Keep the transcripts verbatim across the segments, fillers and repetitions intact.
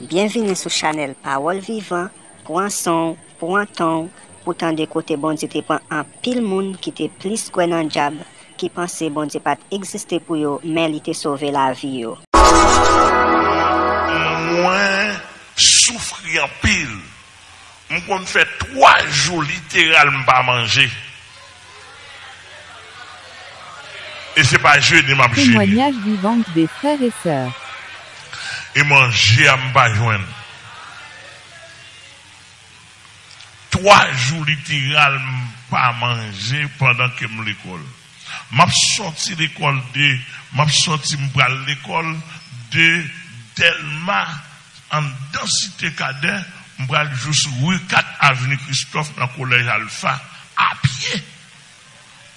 Byenvini sou chanèl Pawòl Vivan. Pran son w, pran tan w pou tande kote Bondye te pran anpil moun ki te plis kwè nan dyab, ki panse Bondye pa t egziste pou yo, men li te sove lavi yo. Mwen soufri anpil. M konn fè twa jou literal m pa manje. E se pa jene m ap jene. Témoignages vivants des frères et sœurs. E manje a m pa jwenn. Twa jou literal m pa manje pandan ke m lekòl. M ap sòti lekòl de, m ap sòti m pral lekòl de Dèlma anndan Site Kadè, m pral jous ri kat avni Kristòf nan kolèj Alfa a pye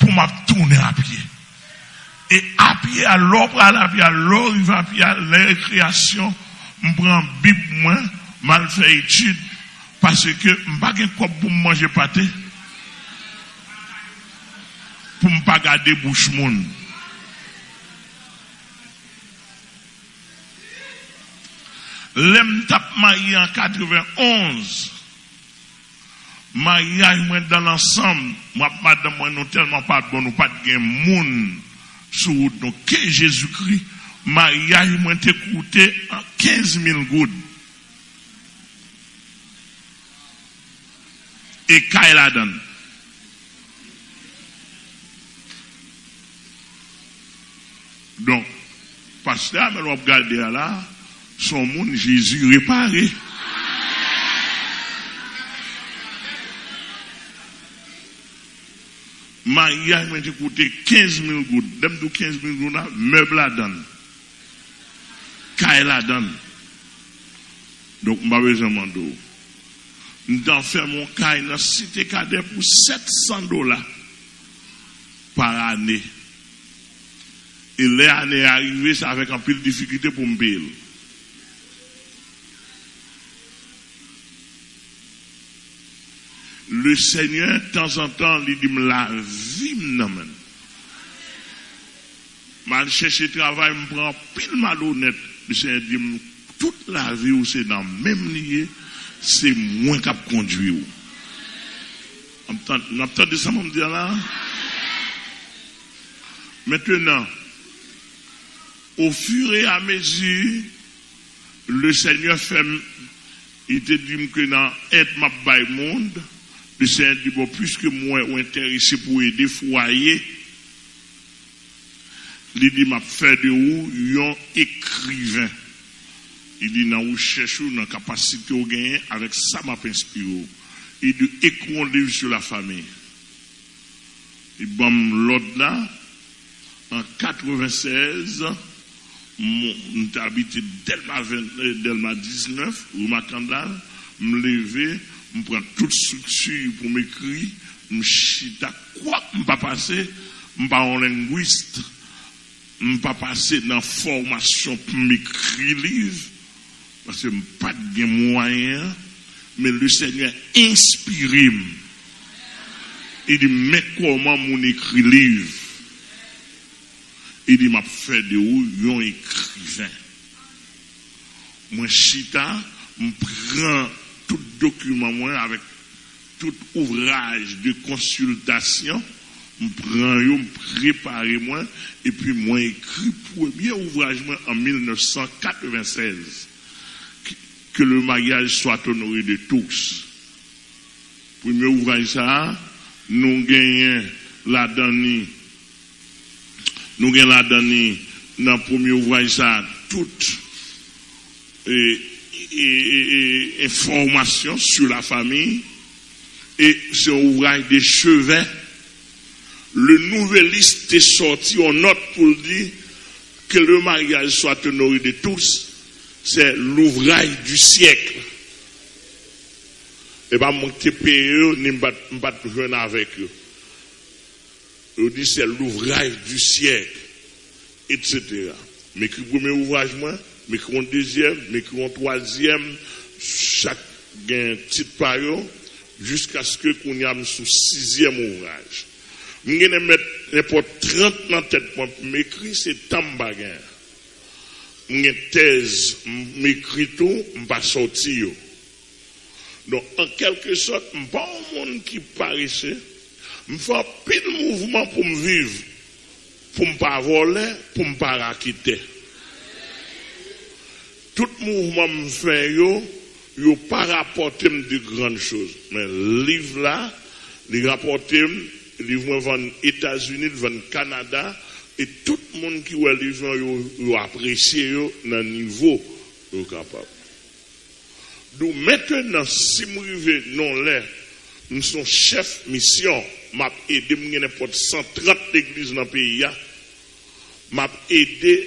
pou m ap tounen a pye. E a pye a, lè w pral a pye a, lè w rive a pye a, lè rekreyasyon, m pran Bib mwen, m al fè etid, paske m pa gen kòb pou m manje pate, pou m pa gade bouch moun. Lè m t ap marye an katrevenonz, maryaj mwen dan lansanm, mwen ak madanm mwen, nou tèlman pa t bon, nou pa t gen moun sou wout nou. Ke Jezikri, maryaj mwen te koute kenz mil goud. E kay ladan l. Donk, pastè Amèl w ap gade a la, se yon moun Jezi repare. Maryaj mwen te koute kenz mil goud. Lè m di w kenz mil goud la, mèb ladan l. Kay ladan l. Donk, m pa bezwen mande w. M t anfèm yon kay nan Site Kadè pou sèt san dola pa ane. E lè ane a rive, se avèk anpil difikilte pou m peye l. Lesenyè, tanzantan, li di m lavi m nan men l. M al chèche travay, m pran anpil malonèt. Lesenyè di m, tout lavi w se nan men m li ye, se mwen k ap kondui w. N ap tan-, n ap tande sa mwen m di a la? Mentenan, au fur et à mesure, Lesenyè fè m, li te di m ke nan èd m ap bay moun, Lesenyè di, bon, piske m wè ou enterese pou ede fwaye, li di, m ap fè de ou yon ekriven. Li di, nan rechèch ou, nan kapasite ou genyen, avèk sa m ap enspire w. Li di, écris un livre sur la famille. Li ban m lòd la, an katrevennsèz, m, m te abite Dèlma ven, eh, Dèlma diznèf, ri Makandal, m leve, m pran tout estrikti pou m ekri, m chita, kwak m pa pase, m pa yon lengwis, m pa pase nan fòmasyon pou m ekri liv, paske m pa t gen mwayen an, men Lesenyè enspire m. Li di, men kòman moun ekri liv. Li di, m ap fè de ou yon ekriven. Mwen chita, m pran tout dokiman mwen avèk tout ouvraj de konsiltasyon, m pran yo, m prepare mwen, epi mwen ekri premye ouvraj mwen an mil nèf san katrevennsèz, Que, que le mariage soit honoré de tous. Premye ouvraj sa a, nou genyen ladan li, nou gen ladan li nan premye ouvraj sa a, tout e, e, e, e, enfòmasyon sou lafanmi, e se yon ouvraj de chevè. Le Nouvelliste te sòti yon nòt pou l di, Que le mariage soit honoré de tous, c'est l'ouvrage du siècle. E pa mwen ki te peye yo, ni m pa t, m pa t jwenn avèk yo. Yo di, c'est l'ouvrage du siècle, et cetera. M ekri premye ouvraj mwen, m ekri yon dezyèm, m ekri yon twazyèm, chak gen tit pa yo, jiskaske kounye a m sou sizyèm ouvraj. M gen nenpòt trant nan tèt mwen pou m ekri, se tan m pa gen. M gen tèz, m, m ekri tou, m pa sòti yo. Donk, an kèlke sòt, m pa yon moun ki parese. M fè anpil mouvman pou m viv, pou m pa vòlè, pou m pa raketè. Tout mouvman m fè yo, yo pa rapòte m de grann choz. Men liv la, li rapòte m, liv mwen vann Etazini, li vann Kanada, e tout moun ki wè liv lan, yo, yo apresye yo nan nivo yo kapab. Donk, mentenan, si m rive nan lè, m se yon chèf misyon, m ap ede, m gen nenpòt san trant legliz nan peyi a, m ap ede,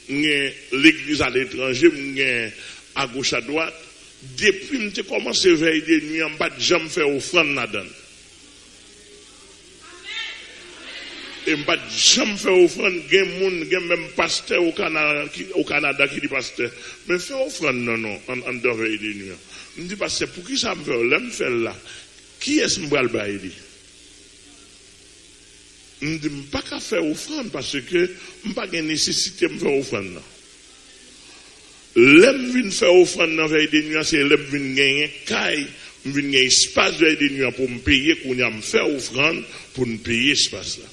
m gen legliz aletranje, m gen agoch adwat. Depi m te kòmanse vèy de nwi an, m pa t janm fè ofrann ladan l. E m pa t janm fè ofrann. Gen moun, gen menm pastè o Kana-, ki, o Kanada ki di, "Pastè, men fè ofrann nan non, an, anndan vèy de nwi an." M di, "Pastè, poukisa m fè l? Lè m fè l la, kiyès m pral bay li?" M di, "M pa ka fè ofrann paske m pa gen nesesite m fè ofrann nan." Lè m vin fè ofrann nan vèy de nwi an, se lè m vin genyen kay, m vin gen espas vèy de nwi an pou m peye, kounye a m fè ofrann pou n peye espas la.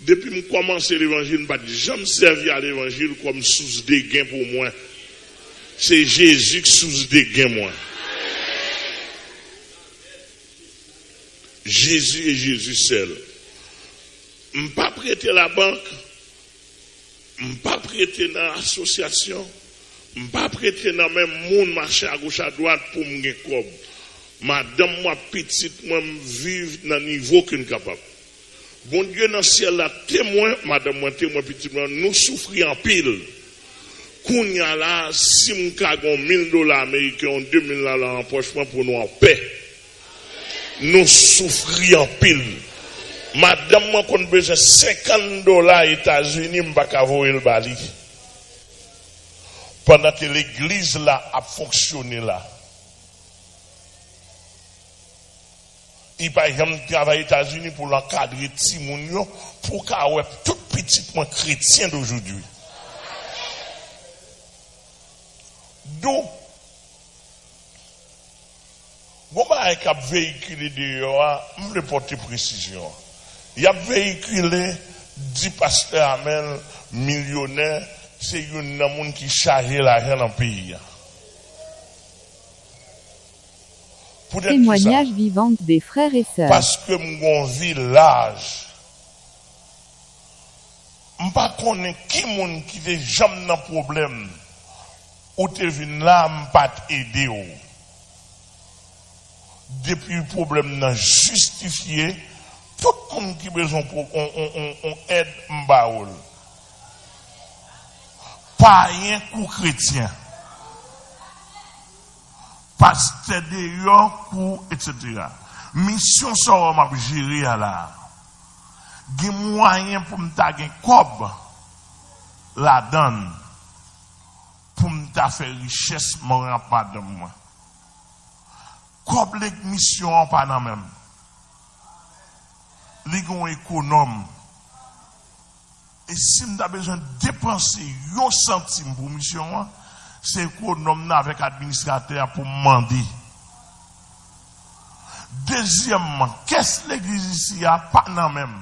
Depi m kòmanse levanjil, m pa t janm sèvi a levanjil kòm sous de gen pou mwen. Se Jezi k sous de gen mwen. Jezi e Jezi sèl. M pa prete labank, m pa prete nan asosyasyon, m pa prete nan men moun mache agoch adwat pou m gen kòb. Madanm mwen, pitit mwen, m viv nan nivo ke n kapab. Bondye nan syèl la temwen, madanm mwen temwen, pitit mwen, nou soufri anpil. Kounye a la, si m ka gen yon mil dola ameriken, yon de mil dola an pòch mwen pou nou anpè. Nou soufri anpil. Madanm mwen konn bezwen senkant dola Etazini, m pa ka voye l ba li. Pandan ke legliz la ap fonksyone la. Li pa janm travay Etazini pou l ankadre timoun yo, pou w ka wè tout pitit mwen kretyen dojodi. Donk, gon bagay k ap veyikile deyò a, m vle pote presizyon. Y ap veyikile, di pastè Amèl milyonè, se youn nan moun ki chaje lajan nan peyi a. Poutèt kisa? Témoignage vivant des frères et sœurs. Paske m gon vi laj. M pa konnen ki moun ki te janm nan pwoblèm. Ou te vin la, m pa t ede w. Depi pwoblèm nan jistifye, tout moun ki bezwen pwo-, on, on, on, on èd, m ba w l. Payen kou kretyen. Pastè deyò kou, etsetera. Misyon sa w m ap jere a la a, gen mwayen pou m ta gen kòb ladan l, pou m ta fè richès mwen ak madanm mwen. Kòb leg misyon an pa nan men m. Li gen yon ekonòm. E si m ta bezwen depanse yon santim pou misyon an, se ekonòm nan avèk administratè a pou m mande. Dezyèmman, kès legliz isi a pa nan men m.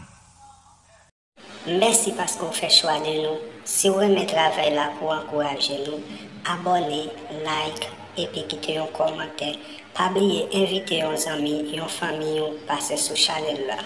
Mèsi paske w fè chwa de nou. Si w renmen travay la pou w ankouraje nou, abòne, like, epi kite yon kòmantè. Pa bliye envite yon zanmi, yon fanmi w pase sou chanèl la.